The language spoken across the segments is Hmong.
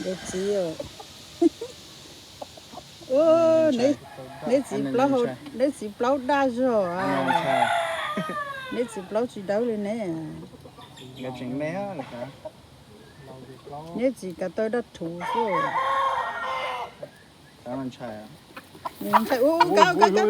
Txiv, neb txiv plaub, neb txiv plaub daj zog, neb txiv plaub tsis dawb li ne. Neb txiv kav taw daj rhuv xwb. Ntshai, ub, kab, kab, kab.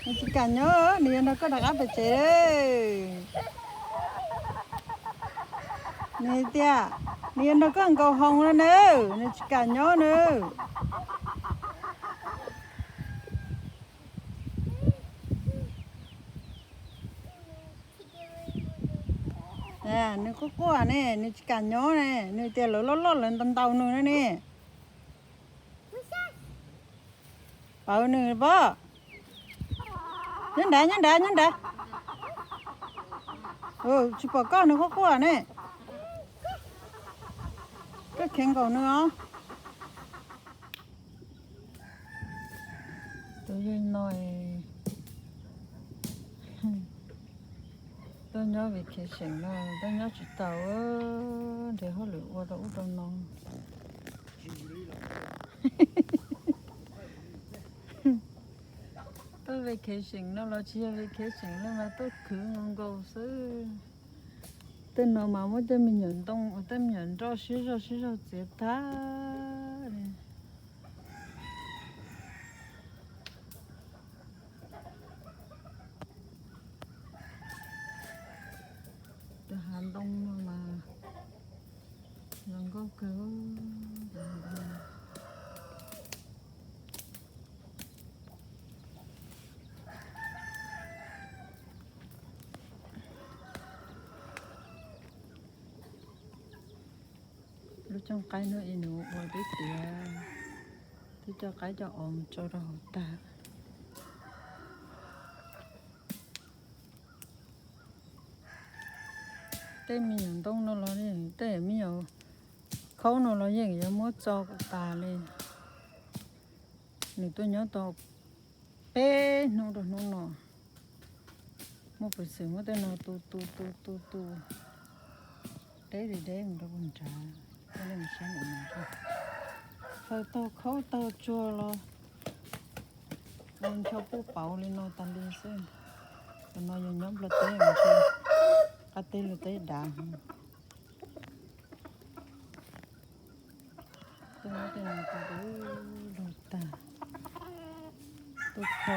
Nws tsis kam nyob, nws yuav nrog koj rov qab pem tsev. Nws tias nws yuav nrog koj nkaum hoos no na, nws tsis kam nyob na. Nws quaj quaj ne, nws tsis kam nyob ne, nws tias lawv loj loj lawv ntaus ntaus nws na ne. Pawv nws pob. Nyob nrad, nyob nrad, nyob nrad. Tsis pom koj, nws quaj quaj ne. Koj kheev nkaum nws os. Tus yawg no tuaj nyob vacation no tuaj nyob tsis tau, nrhiav hauj lwm ua rau ub rau no. Tuaj vacation no los tsis yog vacation no mas tuaj khwv nkaus nkaus xwb. Tej no mas muab tej me nyuam ntoo uas tej me nyuam nroj sib zog sib zog txiav tag li. Tus hav ntoo no mas zoo nkauj kawg. Lub cooj qaib no es nws ua twb tiav, twb coj qaib coj os mus tso rau hauv tag. Tej me nyuam ntoo no los, tej me nyuam khaub no los yeej yuav muab txo kom tas li. Nws tuaj nyob tau peb hnub rau hnub no, muaj peev xwm muab tej no tu tu tu tu tu, deb li deb mus rau puag nrad. Khaws taug khaub taug tsuag los ua ncho puj pauv li no tas li xwb. Cov no yog nyob Nplog teb, qab teb luag teb dav. Tuaj muab tej no tu tu lug tag, tuaj kho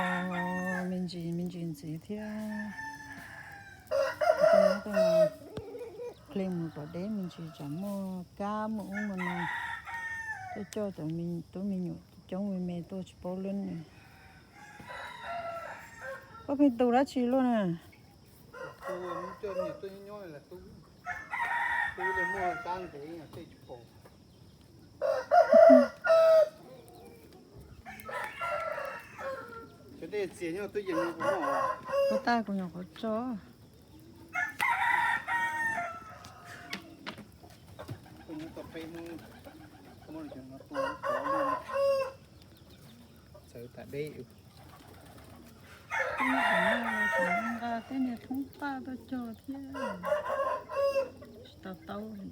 me ntsis me ntsis ntxiv thiab. Tuaj muab tej no hle mus kom deb me ntsis tsam muaj kab muaj ub muaj no, tuaj coj cov tub me nyuam coob me me tuaj tsis paub lub ne. Koj pheej tu dab tsi luaj na? Ua tag kuv nyuam qhuav tso. Txawv tas deb. Nqa tej niag thoob paj tuaj cog thiab tsis tau taub li.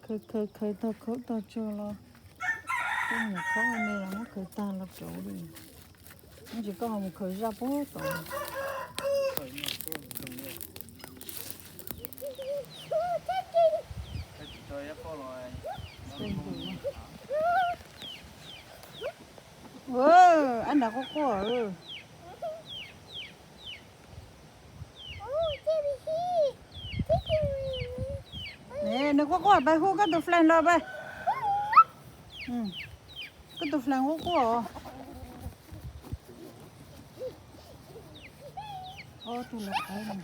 Khaws khaws khaws tog khaub tog tsuag los, tej nyuam khaub me los muab khaws tag los rauv li. Ib ntsis koj ho mus khaws zaj puag tod. Ab nrad quaj quaj. Nws quaj quaj, pab hu koj tus flag los pab. Koj tus flag quaj quaj. Ob tug los qab no.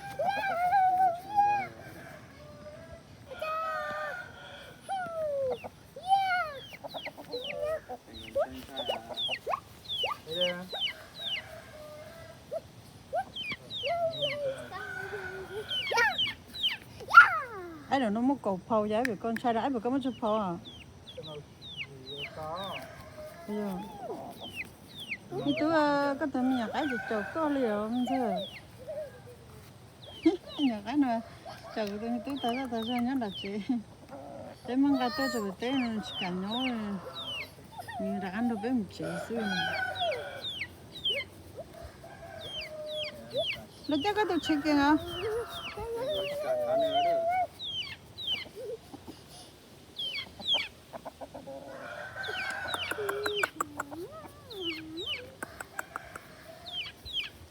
No muaj kaum phau, yog ib pem koj ntshai rau ib pem koj muaj tsawg phau? Me tub, koj tus me nyuam qaib tseem caum koj li os me ntxawg. Nyuam qaib no caum kuv tus me tub tag zoj tag zog nyob nram tsev. Peb muab nqa tuaj rau pem teb no tsis kam nyob, nws rov qab nrog peb mus tsev xwb. Los coj koj tus tshis kiag os.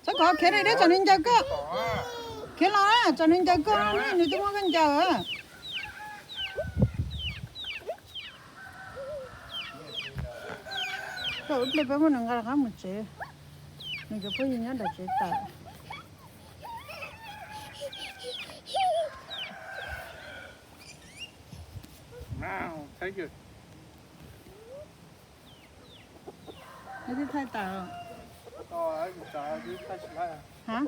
Txhob kov, khiav li, tsom nws ncaws koj. Khiav los, tsom nws ncaws koj, nws twb muab koj ncaws. Koj ib pliag peb muab nws nqa rov qab mus tsev, nws cov phooj ywg nyob nram tsev tawm. Neb twb thaij tas. Ha?